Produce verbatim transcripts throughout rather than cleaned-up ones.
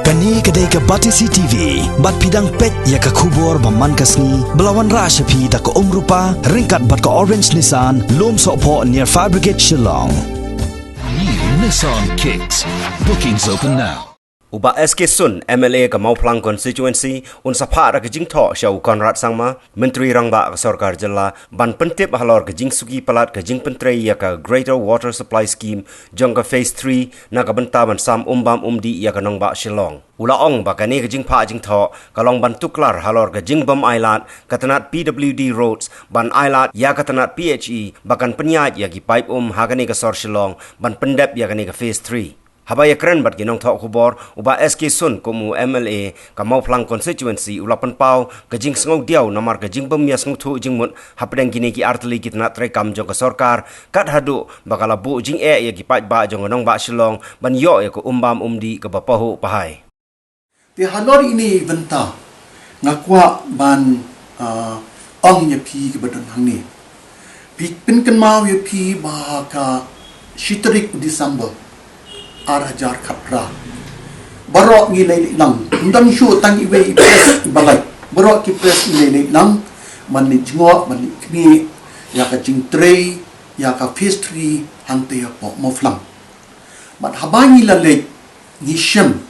Kane ka dei ka Batesi T V, bad phi dang peit ïa ka khubor ba man ka sngi, ba la wanrah sha phi da ka Umrupa, ryngkat bad ka Orange Nissan, Lumsohphoh near Fire Brigade Shillong. New Nissan Kicks. Bookings open now. U Bah S K Sun, M L A ka Mawphlang Constituency, un sa phah da ka jingthoh sha u Conrad Sangma, Myntri Rangbah ka Sorkar Jylla, ban pyntip halor ka jingsuki palat ka jingpyntrei ïa ka Greater Water Supply Scheme jong ka Phase three, na ka bynta ban sam umbam umdih ïa ka nongbah Shillong. U la ong ba kane ka jingphah jingthoh ka long ban tuklar halor ka jingbym ailad ka tnat P W D Roads ban ailad ïa ka tnat P H E ba kan pynïaid ïa ki paip um ha kane ka sor Shillong ban pyndep ïa kane ka Phase three. Haba ïakren bad ki nongthoh khubor, u Bah S K Sun kum u M L A ka Mawphlang Constituency u la pynpaw ka jingsngewdiaw namar ka jingbym ïasngewthuh jingmut hapdeng kine ki artylli ki tnat treikam jong ka sorkar, kat haduh ba ka la buh jingeh ïa ki paidbah jong ka nongbah Shillong ban ïoh ïa ka umbam umdih kaba pahuh pahai. Te halor ine i bynta nga kwah ban, ah, ong ïa phi kiba don hangne. Phi pynkynmaw ïa phi ba ka shi tarik u December ar hajar khatphra, baroh ngi leit lang, ym don shuh tang iwei i press iba leit, baroh ki press ngi leit lang ban leit jngoh, ban leit khmih ïa ka jingtrei ïa ka Phase three hangtei hapoh Mawphlang. Bad haba ngi la leit, ngi shem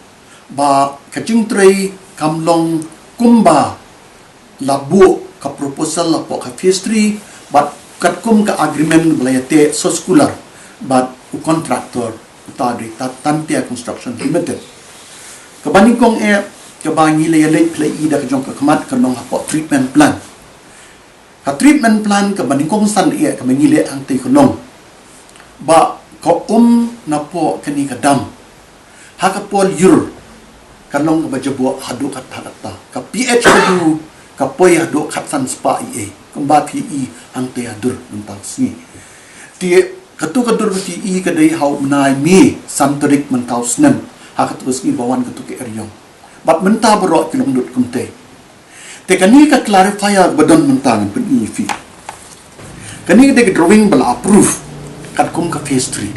ba ka jingtrei kam long kumba la buh ka proposal hapoh ka Phase three, bad katkum ka agreement ba la ïateh soskular bad u contractor, uta dei Tantia Construction Limited. Kaba nyngkong eh, kaba ngi la ïaleit phi la i da ka jong ka khmat, ka long hapoh treatment plant. Ka treatment plant kaba nyngkong san eh kaba ngi leh hangtei ka long ba ka um napoh kane ka dam, ha ka por lyiur, ka long kaba jaboh haduh katta katta. Ka pH ka dei, ka poi haduh khatsan spah eiei, kumba phi i hangtei ha dur mynta ka sngi. Te kato ka dur ba phi i ka dei ha u bnai May, san tarik mynta u snem, ha kato ka sngi ba wan kato ka eriong. Bad mynta baroh ki long lut kumtei. Te kane ka clarifier ba don mynta ngan pyni ïa phi. Kane ka dei ka drawing ba la approve katkum ka Phase three.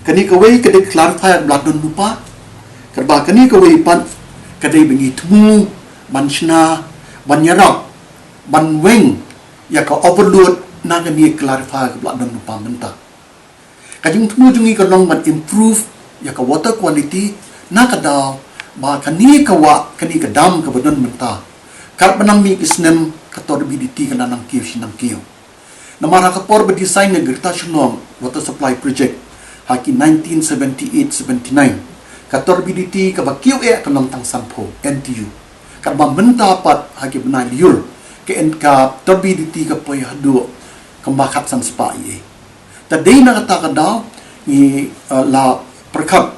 Kane kawei ka dei ka clarifier ba la don lypa. Katba kane kawei pat ka dei ba ngi thmu ban shna, ban ïarap, ban weng ïa ka overload na kane ka clarifier ba la don lypa mynta. Ka jingthmu jong ngi ka long ban improve ïa ka water quality, na ka daw ba kane ka wah, kane ka dam kaba don mynta, katba nang mih ki snem, ka turbidity ka la nang kiew shi nang kiew. Namar ha ka por ba design ïa ka Greater Shillong Water Supply Project ha ki nineteen seventy-eight seventy-nine, ka turbidity kaba kiew eh ka long tang sanphew N T U. Katba mynta pat ha ki bnai lyiur, ka en-, ka turbidity ka poi haduh kumba khatsan spah eiei. Te dei na kata ka daw ngi, eh, la pyrkhat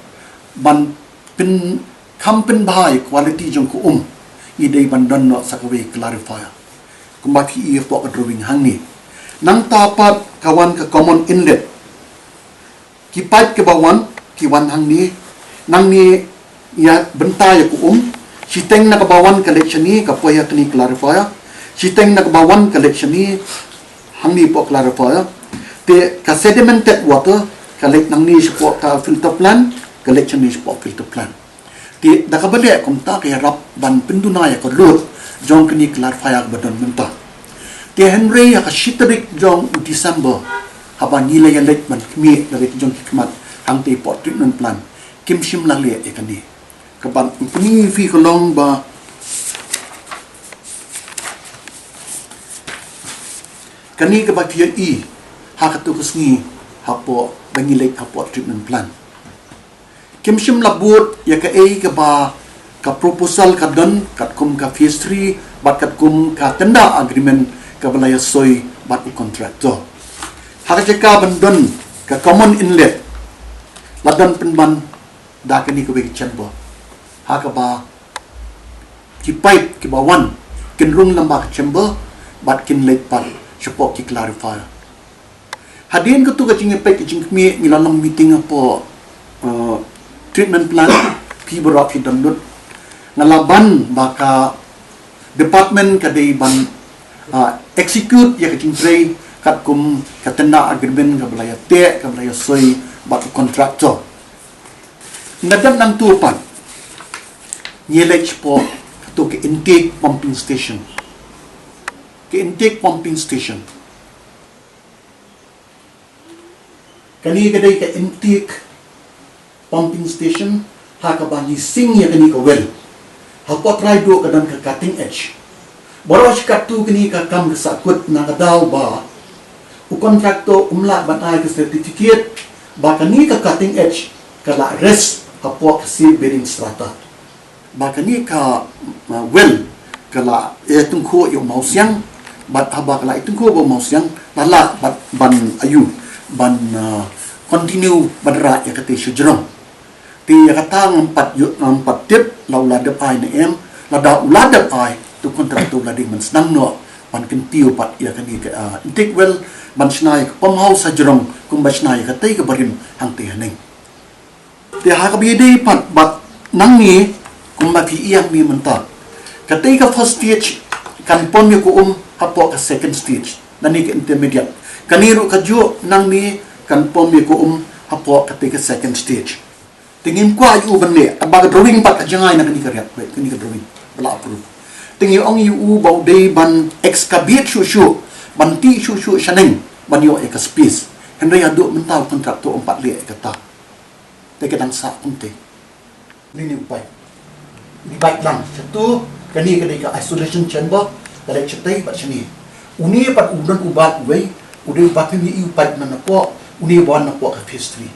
ban pyn-, kham pynbha ïa ka quality jong ka um, ngi dei ban don noh sa kawei ka clarifier, kumba phi i hapoh ka drawing hangne. Nangta pat ka wan ka common inlet. Ki paip kiba wan, ki wan hangne, nangne ïa bynta ïa ka um. Shiteng na kaba wan ka leit shane, ka poi ha kane clarifier. Shiteng na kaba wan ka leit shane, hangne hapoh clarifier. Te ka sedimented water ka leit nangne shapoh ka filter plant, ka leit shane shapoh filter plant. Te da kaba leh kumta ka ïarap ban pynduna ïa ka load jong kane ka clarifier kaba don mynta. Te hynrei ha ka shi tarik jong u December, haba ngi la ïaleit ban khmih da ki jong ki khmat hangtei hapoh treatment plant, kim shym la leh ïa kane. Kaba ngan pyni ïa phi ka long ba kane kaba phi ïohi ha kato ka sngi hapoh, ba ngi leit hapoh treatment plant. Kim shym la bud ïa kaei kaba ka proposal ka don katkum ka Phase three bad katkum ka tender agreement kaba la ïasoi bad u contractor. Ha ka jaka ban don ka common inlet, la don pynban da kane kawei ka chamber, ha kaba ki paip kiba wan kin rung lyngba ka chamber bad kin leit pat shapoh ki clarifier. Hadien kato ka jingïapeit ka jingkhmih, ngi la long meeting hapoh, eh, treatment plant, phi baroh phi don lut. Nga la ban ba ka department ka dei ban, ah, execute ïa ka jingtrei katkum ka tender agreement kaba la ïateh, kaba la ïasoi bad u contractor. Nga dep nangto pat, Ngi leit shapoh kato ka intake pumping station. Ka intake pumping station. Kane ka dei ka intake pumping station, ha kaba ngi sing ïa kane ka well. Hapoh trai duh ka don ka cutting edge. Baroh shi katto kane ka kam ka sahkut na ka daw ba u contractor um lah ban ai ka certificate ba kane ka cutting edge ka la rest hapoh ka seabearing strata. Ba kane ka, uh, well ka la ïatyngkhuh ïa u mawsiang, bad haba ka la ïatyngkhuh bad u mawsiang, la lah bad ban ïoh ban, uh, continue ban rah ïa kata sha jrong. Te ïa kata ngam pat ïoh, ngam pat tip la u la dep ai ne em. Lada u la dep ai, te u contractor u la dei ban sdang noh ban kyntiew pat ïa kane ka, uh, intake well, ban shna ïa ka pump house ha jrong, kumba shna ïa kata ka barim hangtei haneng. Te ha kaba ïadei pat bad nangne, kumba phi ïohi mynta, katei ka first stage kan pump ïa ka um hapoh ka second stage, lane ka intermediate. Kane ruh kajuh, nangne kan pump ïa ka um hapoh katei ka second stage. Te ngim kwah ïa u ban leh, ba ka drawing pat ka jngai na kane ka riat, kane ka drawing ba la approve. Te ngi ong ïa u ba u dei ban excavate shuh shuh, ban tih shuh shuh shaneng, ban ïoh ïa ka space. Hynrei haduh mynta u contractor um pat leh ïa kata. Te ka dang sah kumtei. Une u pipe, une u pipe lang shato, kane ka dei ka isolation chamber, ka leit shatei bad shane. Une pat u don u bat uwei, u dei u bat, une u pipe na napoh, une u ban napoh ka phase three.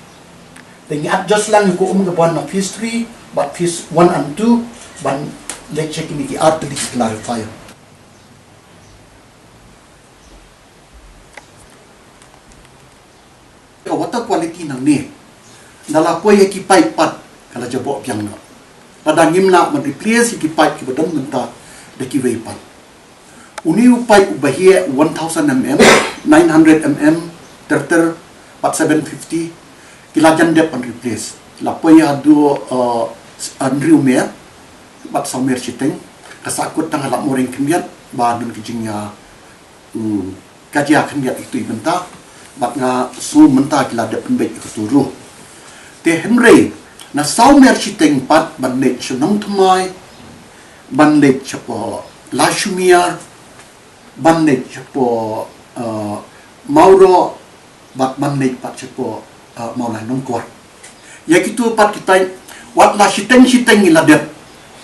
Te ngi adjust lang ïa ka um ka ban na phase three bad phase one and two, ban leit check ïa kine ki artylli ki clarifier. Ka water quality nangne, da la poi ïa ki pipe pat ka la jaboh biang noh. Lada ngim lah ban replace ïa ki pipe kiba don mynta da kiwei pat. Une u pipe uba heh one thousand mm, nine hundred mm, ter ter, bad seven fifty, ki la jan dep ban replace. La poi haduh, uh, hynriew mer bad saw mer shiteng. Ka sahkut tang ha Lapmoreng khyndiat ba don ka jingïa, hmm, ka jia khyndiat ïa kito i bynta, bad nga sngew mynta ki la dep pynbeit ïa kato ruh. Te hynrei na saw mer shiteng pat ban leit sha Nongthymmai, ban leit shapoh Lashungiar, ban leit shapoh, uh, Mawroh, bad ban leit pat shapoh, uh, Mawlai Nongkwar. Ïa kito pat kita, wat la shiteng shiteng ngi la dep,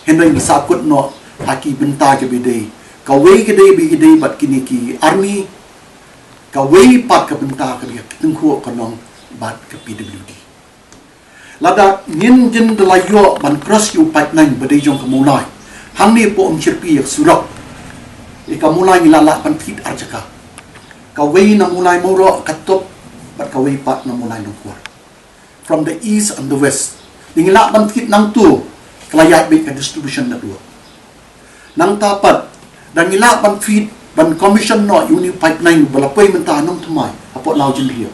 hynrei ngi sahkut noh ha ki bynta kiba ïadei. Kawei ka dei ba ïadei bad kine ki army, kawei pat ka bynta ka dei ka tyngkhuh ka nong bad ka P W D. Lada ngin jin da la ïoh ban cross ïa u pipeline ba dei jong ka Mawlai, hangne hapoh Umshyrpi ïa ka surok, ïa ka Mawlai ngi la lah ban feed ar jaka. Kawei na Mawlai Mawroh katto, bad kawei pat na Mawlai Nongkwar. From the east and the west. Ngi lah ban feed nangto, ka la ïaid beit ka distribution network. Nangta pat, da ngi lah ban feed, ban commission noh ïa une u pipeline ba la poi mynta ha Nongthymmai, hapoh Lawjynriah.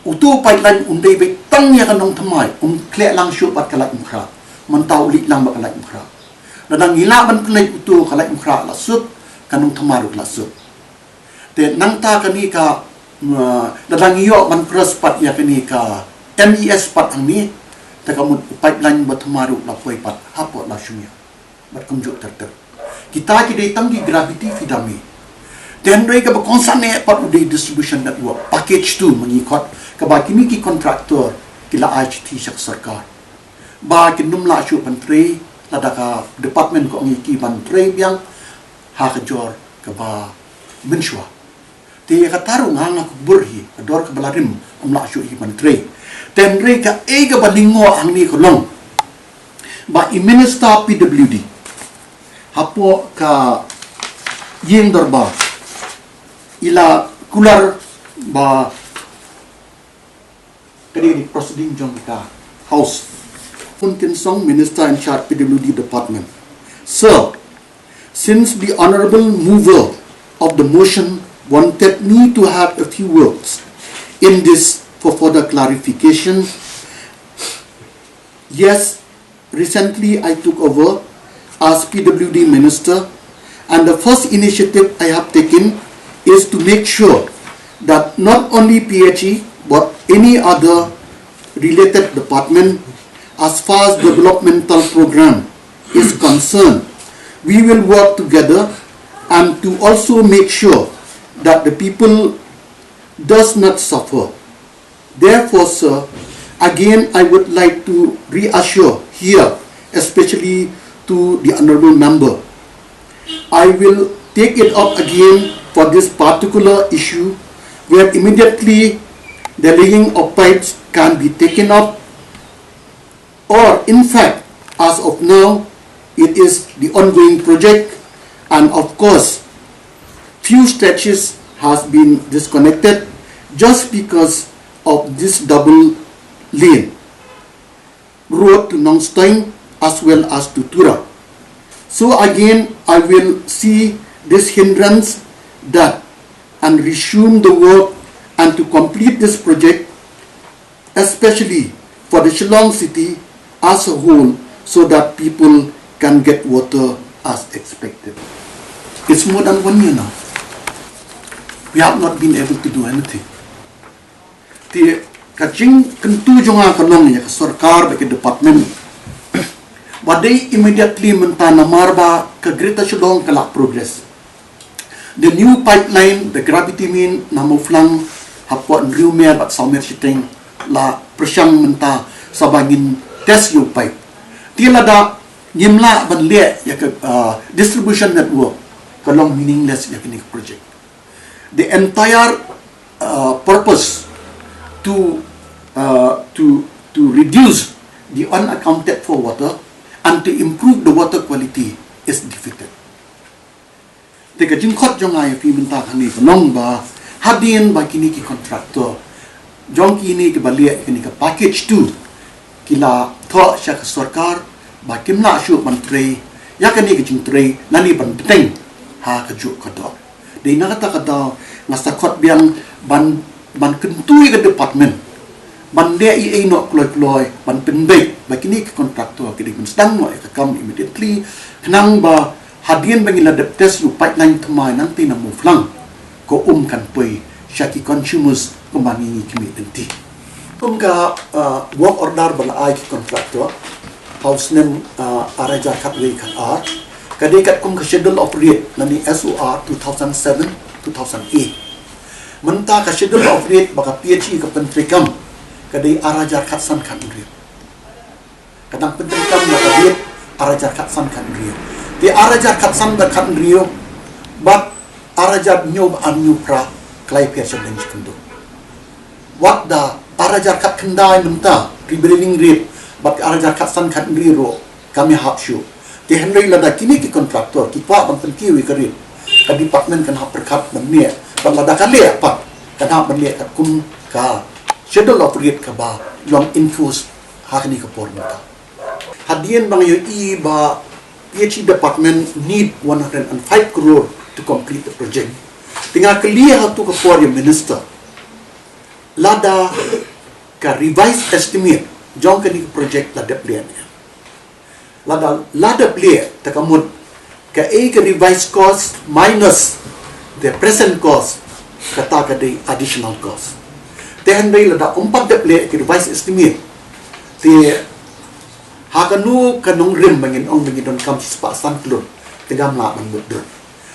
Uto u pipeline un dei beit tang ïa ka Nongthymmai, um khleh lang shuh bad ka Laitumkhrah. Mynta u leit lang bad ka Laitumkhrah. Lada ngi lah ban pynleit uto, ka Laitumkhrah la suk, ka Nongthymmai ruh la suk. Te nangta kane ka, uh, lada ngi ïoh ban cross pat ïa kane ka M E S pat hangne, te ka mut u pipeline ba Thymmai ruh la poi pat hapoh Lashungiar. Bad kumjuh ter ter. Kita ki dei tang ki gravity feeder. Te hynrei kaba kongsan eh pat u dei distribution network, package two ma ngi khot, kaba kine ki contractor ki la ai shithi sha ka sorkar ba kin ym lah shuh ban trei, lada ka department ka ong ïa ki ban trei biang ha ka jor kaba mynshuwa. Te ïa kata ruh nga, nga kubur hi, ka dor kaba la rim, ym lah shuh hi ban trei. Te hynrei kaei kaba lyngngoh hangne ka long ba i Minister P W D hapoh ka ïing dorbar i la kular ba ka dei ka proceeding jong ka House. Khun Kin Song, Minister in charge P W D Department. Sir, since the honorable mover of the motion wanted me to have a few words in this for further clarification, yes, recently I took over as P W D Minister, and the first initiative I have taken is to make sure that not only P H E but any other related department As far as developmental program is concerned, we will work together and to also make sure that the people does not suffer. Therefore, sir, again I would like to reassure here, especially to the honorable member, I will take it up again for this particular issue where immediately the laying of pipes can be taken up, or in fact, as of now, it is the ongoing project, and of course, few stretches has been disconnected just because of this double lane road to Nongstoin as well as to Tura. So again, I will see this hindrance that and resume the work and to complete this project, especially for the Shillong city as a whole, so that people can get water as expected. It's more than one year now. We have not been able to do anything. Te ka jingkyntu jong nga ka long ïa ka sorkar bad ka department ba dei immediately mynta namar ba ka Greater Shillong ka la progress. The new pipeline, the gravity main na Mawphlang hapoh Nriewmer bad Sawmer Shiteng la pyrshang mynta sa ba ngin test ïa u pipe. Te lada ngim lah ban leh ïa ka, uh, distribution network, ka long meaningless ïa kane ka project. The entire, uh, purpose to, uh, to, to reduce the unaccounted for water and to improve the water quality is defeated. Te ka jingkhot jong nga ïa phi mynta kane ka long ba hadien ba kine ki contractor jong kine kiba leh kane ka package two ki la thoh sha ka sorkar ba kim lah shuh ban trei ïa kane ka jingtrei lane ban bteng ha kajuh ka dor. Dei na kata ka daw nga sa khot biang ban, ban kyntu ïa ka department ban leh ei ei noh kloi kloi ban pynbeit ba kine ki contractor ki dei ban sdang noh ïa ka kam immediately, khnang ba hadien ba ngin la dep test ïa u pipeline thymmai nangtei na Mawphlang, ka um kan poi sha ki consumers kumba ngi ngi khmih lynti. Kum ka, uh, work order ba la ai ki contractor ha u snem, uh, ar hajar khatwei khatar, ka dei katkum ka Schedule of Rate lane S O R two thousand seven two thousand eight. Mynta ka Schedule of Rate ba ka P H E ka pyntreikam ka dei ar hajar khatsan khathynriew. Ka dang pyntreikam na ka date ar hajar khatsan khathynriew. Te ar hajar khatsan bad khathynriew bad ar hajar hynñiew bad arphew phra ka la ïapher sha deng sha khyndew. Wat da ar hajar khatkhyndai mynta prevailing rate bad ar hajar khatsan khathynriew ruh kam ïahap shuh. Te hynrei lada kine ki contractor ki kwah ban pynkiew ïa ka rate, ka department kan hap pyrkhat ban leh, bad lada ka leh pat kan hap ban leh katkum ka Schedule of Rate kaba long enforce ha kane ka por mynta. Hadien ba nga ïohi ba P H E department need one hundred and five crore to complete the project. Te nga kylli ha tu ka por ïa minister, lada ka revised estimate jong kane ka project la dep leh ne, lada, la dep leh, te ka mut kaei ka revised cost minus the present cost, kata ka dei additional cost. Te hynrei lada ym pat dep leh ka revised estimate, te ha kano ka nongrim ba ngin ong ba ngi donkam shispah san klur, te ngam lah ban mutdur.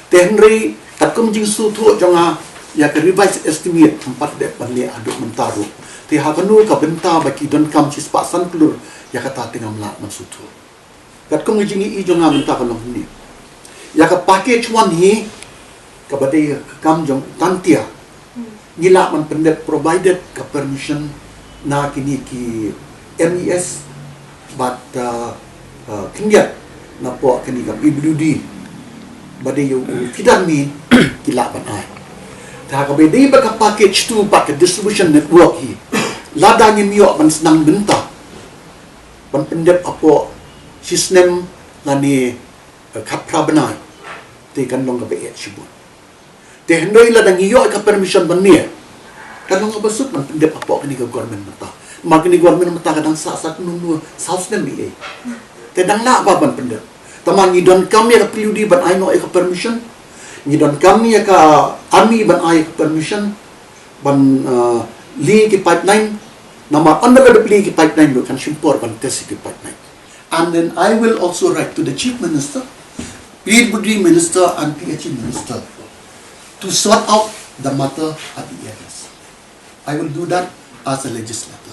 Te hynrei katkum jingsngewthuh jong nga, ïa ka revised estimate ym pat dep ban leh haduh mynta ruh. Te ha kano ka bynta ba ki donkam shispah san klur ïa kata, te ngam lah ban sngewthuh. Katkum ka jingïohi jong nga mynta ka long hangne, ïa ka package one hi kaba dei ka kam jong u Tantia, ngi lah ban pyndep provided ka permission na kine ki M E S bad, uh, uh, khyndiat napoh kane ka P W D ba dei ïa u feeder main, ki lah ban ai. Te ha kaba dei bad ka package two bad ka distribution network hi, lada ngim ïoh ban sdang bynta ban pyndep hapoh shisnem lane, eh, khatphra bnai, te kan long kaba eh shibun. Te hynrei lada ngi ïoh ka permission ban leh, kan long kaba suk ban pyndep hapoh kane ka government mynta. Namar kane ka government mynta ka dang sah sah kumno kumno saw snem eiei. Te dang lah ba ban pyndep. Tangba ngi donkam ïa ka P W D ban ai noh ïa ka permission, ngi donkam ïa ka army ban ai ïa ka permission ban, uh, lih ki pipeline. Namar ynda ka dep plie ki pipeline ruh kan shim por ban test ki pipeline. And then I will also write to the Chief Minister, P W D Minister and P H E Minister to sort out the matter at the earliest. I will do that as a legislator.